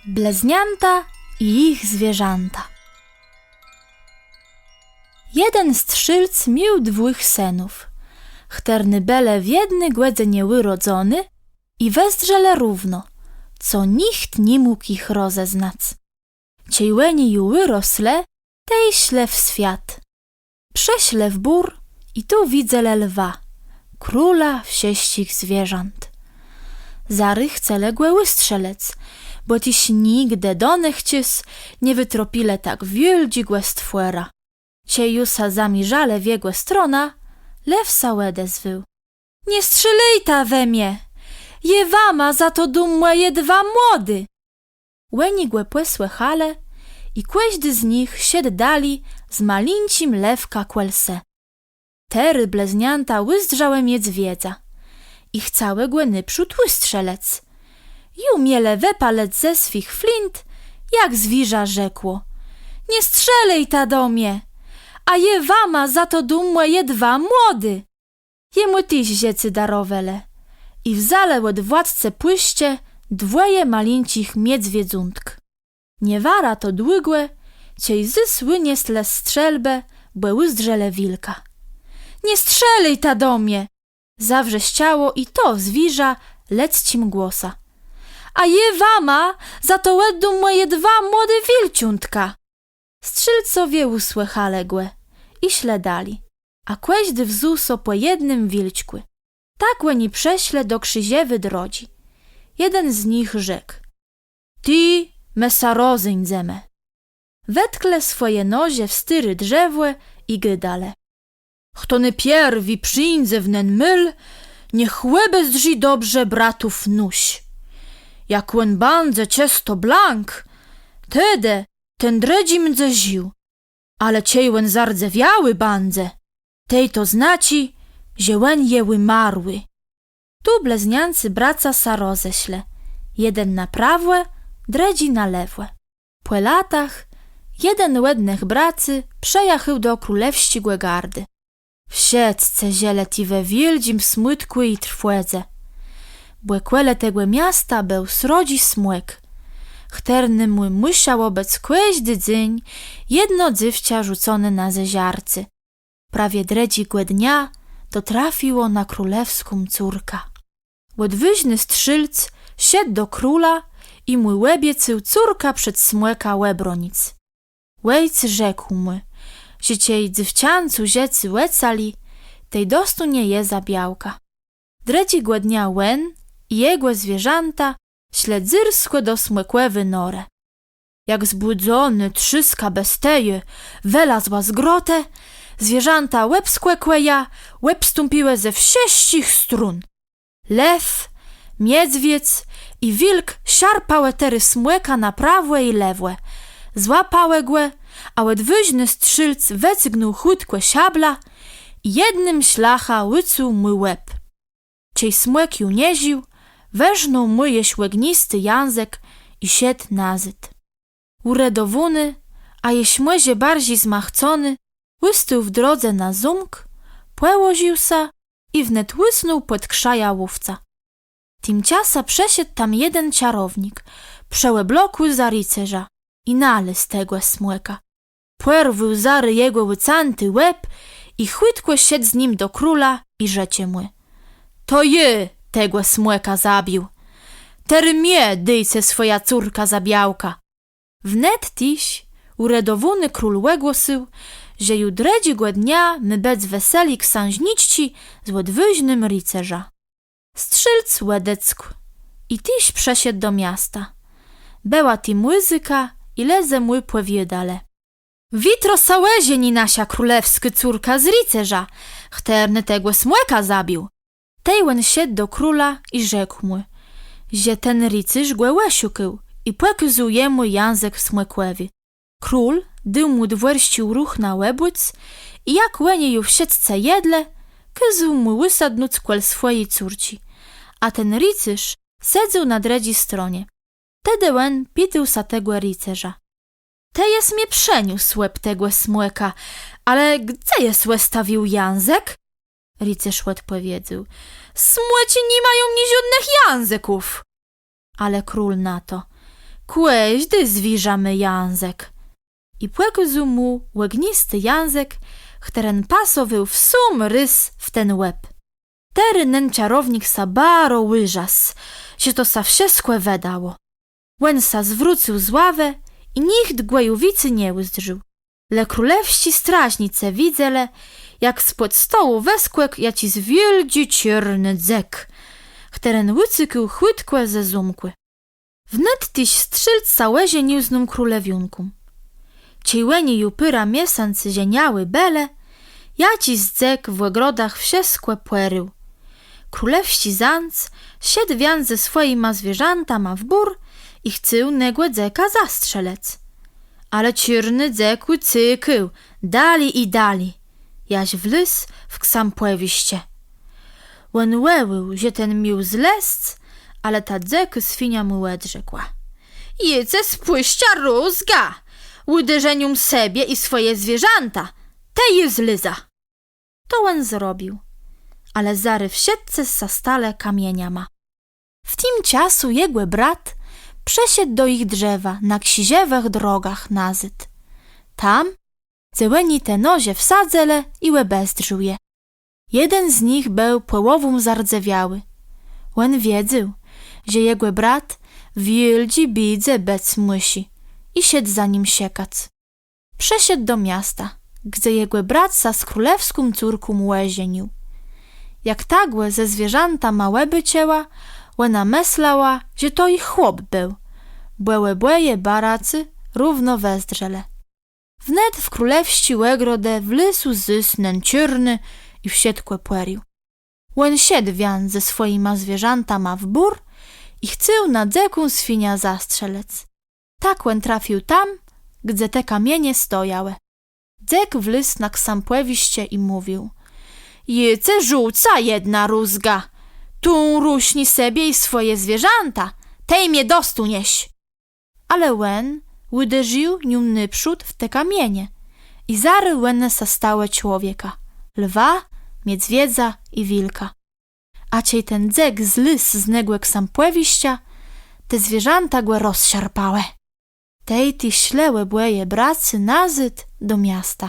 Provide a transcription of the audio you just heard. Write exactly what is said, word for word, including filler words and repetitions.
Blëzniãta i jich zwierzãta. Jeden strzélc miôł dwùch sënów, chtërny bëlë w jedny gòdzënie ùrodzony i wëzdrzelë równo, co nicht ni mógł jich rozeznac. Czej òni ju ùroslë, tej szlë w swiat. Przëszlë w bór i tu widzelë lwa, króla wszëtczich zwierzãt. Zarô chcelë gò ùstrzelëc, bò téż nigdë donëchczas nie wëtropilë tak wiôldżégò stwòra. Czej ju sã zamierzalë w jegò stronã, lew sã òdezwôł: „Nie strzélôjta we mie! Jô wama za to dóm mòje dwa młodé!” Òni gò pòsłëchalë i kòżdi z nich szedł dali z malinczim lewkã kòl se. Terô blëzniãta ùzdrzałë miedzwiedza i chcałë gò nôprzód ùstrzelëc. Ju mielë wëpalëc ze swëch flint, jak zwierzã rzekło: „Nie strzélôjta do mie, a jô wama za to dóm mòje dwa młodé!” Jemù téż żëcé darowelë i wzãlë òd władcë pùszczë dwòje malinczich miedzwiedzątk. Nie wara to długò, czej zôs ùnieslë strzelbë, bò ùzdrzelë wilka. „Nie strzélôjta do mie!” zawrzeszczało i to zwierzã lëdzczim głosã. „A jô wama za to òddóm mòje dwa młodé wilczątka!” Strzélcowie ùsłëchalë gò i szlë dali, a kòżdi wzął so pò jednym wilczkù. Tak òni przëszlë do krziżewi drodżi. Jeden z nich rzekł: „Tu më sã rozéńdzemë.” Wetklë swòje noże w stôré drzewò i gôdelë: „Chto nôpierwi przińdze w nen môl, niech òbezdrzi dobrze bratów nóż. Jak òn bãdze czësto blank, tedë ten drëdżi mdze żił. Ale czej òn zardzewiałi bãdze, tej to znaczi, że òn je ùmarłi.” Tu blëzniãcy bracô sã rozeszlë, jeden na prawò, drëdżi na lewò. Pò latach jeden òd nëch bracy przëjachôł do królewsczégò gardu. Wszëtcë żëlë tu we wiôldżim smùtkù i trwòdze, bò kòle tegò miasta béł srodżi smòk, chtërnémù mùszało bëc kòżdi dzéń jedno dzéwczã rzuconé na zeżarcé. Prawie drëdżégò dnia to trafiło na królewską córkã. Òdwôżny strzélc szedł do króla i mù òbiecôł córkã przed smòkã òbronic. Òjc rzekł mù, że czej dzéwczãcu żëcé òcali, tej dostónie jã za białkã. Drëdżégò dnia òn i jegò zwierzãta szlë dzyrskò do smòkòwi norë. Jak zbùdzonô trzôskã bestie wëlazła z grotë, zwierzãta òbskòkłë jã, òbstąpiłë ze wszëtczich strón. Lew, miedzwiédz i wilk szarpałë terô smòka na prawò i lewò. Złapałë gò, a òdwôżny strzélc wëcygnął chùtkò szablã i jednym szlachã ùcął mù łeb. Czej smòk ju nie żił, wërznął mù jesz ògnisti jãzëk i szedł nazôd. Ùredowóny, a jesz mòże barżi zmachcony, ùstôł w drodze na zómk, pòłożił sã i wnet ùsnął pòd krzã jałówca. Timczasã przëszedł tam jeden czarownik, przeòblokłi za ricerza, i nalôzł tegò smòka. Pòrwôł zarô jegò ùcãti łeb i chùtkò szedł z nim do króla i rzecze mù: „To jô tegò smòka zabił. Terô mie dôjce swòjã córkã za białkã.” Wnet téż ùredowóny król ògłosył, że ju drëdżégò dnia mô bëc wesele ksãżniczczi z òdwôżnym ricerzã. Strzélc òdeckł i téż przëszedł do miasta. Bëła tu mùzyka i lëdze mù pòwiôdelë: „Witro sã òżeni naszô królewskô córka z ricerzã, chtërny tegò smòka zabił.” Tej òn szedł do króla i rzekł mù, że ten ricérz gò òszukôł, i pòkôzôł jemù jãzëk smòkòwi. Król dôł mù dwòrsczé ruchna òbùc i jak òni ju wszëtcë jedlë, kôzôł mù ùsadnąc kòl swòji córczi, a ten ricérz sedzôł na drëdżi stronie. Tedë òn pitôł sã tegò ricerza: „Të jes mie przëniósł łeb tegò smòka, ale gdze jes òstawił jãzëk?” Ricérz òdpòwiedzôł: „Smòcë ni mają niżódnëch jãzëków.” Ale król na to: Kòżdi zwierzã mô jãzëk. I pòkôzôł mù ògnisti jãzëk, chtëren pasowôł w sóm rôz w ten łeb. Terô nen czarownik sã baro ùrzasł, że to sã wszëtkò wëdało. Òn sã zwrócył z ławë i nicht gò ju wicy nie ùzdrzôł. Le królewsczi strażnicë widzelë, jak spòd stołu wëskòkł jaczis wiôldżi czôrny dzëk, chtëren ùcékôł chùtkò ze zómkù. Wnet téż strzélc sã òżenił z ną królewiónką. Czej òni ju pôrã miesãcy żeniałi bëlë, jaczis dzëk w ògrodach wszëtkò pòrił. Królewsczi zãc szedł wiãc ze swòjima zwierzãtama w bór i chcôł negò dzëka zastrzelëc. Ale czôrny dzëk ùcékôł dali i dali, jaż wlôzł w ksãpòwiszcze. Òn wòłôł, że ten miôł zlezc, ale ta dzëkô swinia mù òdrzekła: Jô cë spùszczã rózgã, ùderzë nią sebie i swòje zwierzãta, tej jô zlezã. To òn zrobił, ale zarô wszëtcë sã stalë kamieniama. W tim czasu jegò brat przëszedł do jich drzewa na krziżewëch drogach nazôd. Tam, dze òni te noże wsadzëlë, i òbezdrzôł je. Jeden z nich béł pòłową zardzewiałi. Òn wiedzôł, że jegò brat w wiôldżi biédze bëc mùszi, i szedł za nim szëkac. Przëszedł do miasta, gdze jegò brat sã z królewską córką òżenił. Jak ta gò ze zwierzãtama òbôczëła, òna mëslała, że to jich chłop béł, bò òbòje baracë równo wëzdrzelë. Wnet w królewsczi ògród wlôzł zôs nen czôrny i wszëtkò pòrił. Òn szedł wiãc ze swòjima zwierzãtama w bór i chcôł nã dzëką swiniã zastrzelëc. Tak òn trafił tam, gdze te kamienie stojałë. Dzëk wlôzł na ksãpòwiszcze i mówił: Jô cë rzucã jedną rózgã, tã rusznij sebie i swòje zwierzãta, tej mie dostóniesz. Ale òn ùderził nią nôprzód w te kamienie i zarô òne sã stałë człowieka, lwa, miedwiedza i wilka. A czej ten dzëk zlôzł z negò ksãpòwiszcza, te zwierzãta gò rozszarpałë. Tej téż szlë òbòje bracë nazôd do miasta.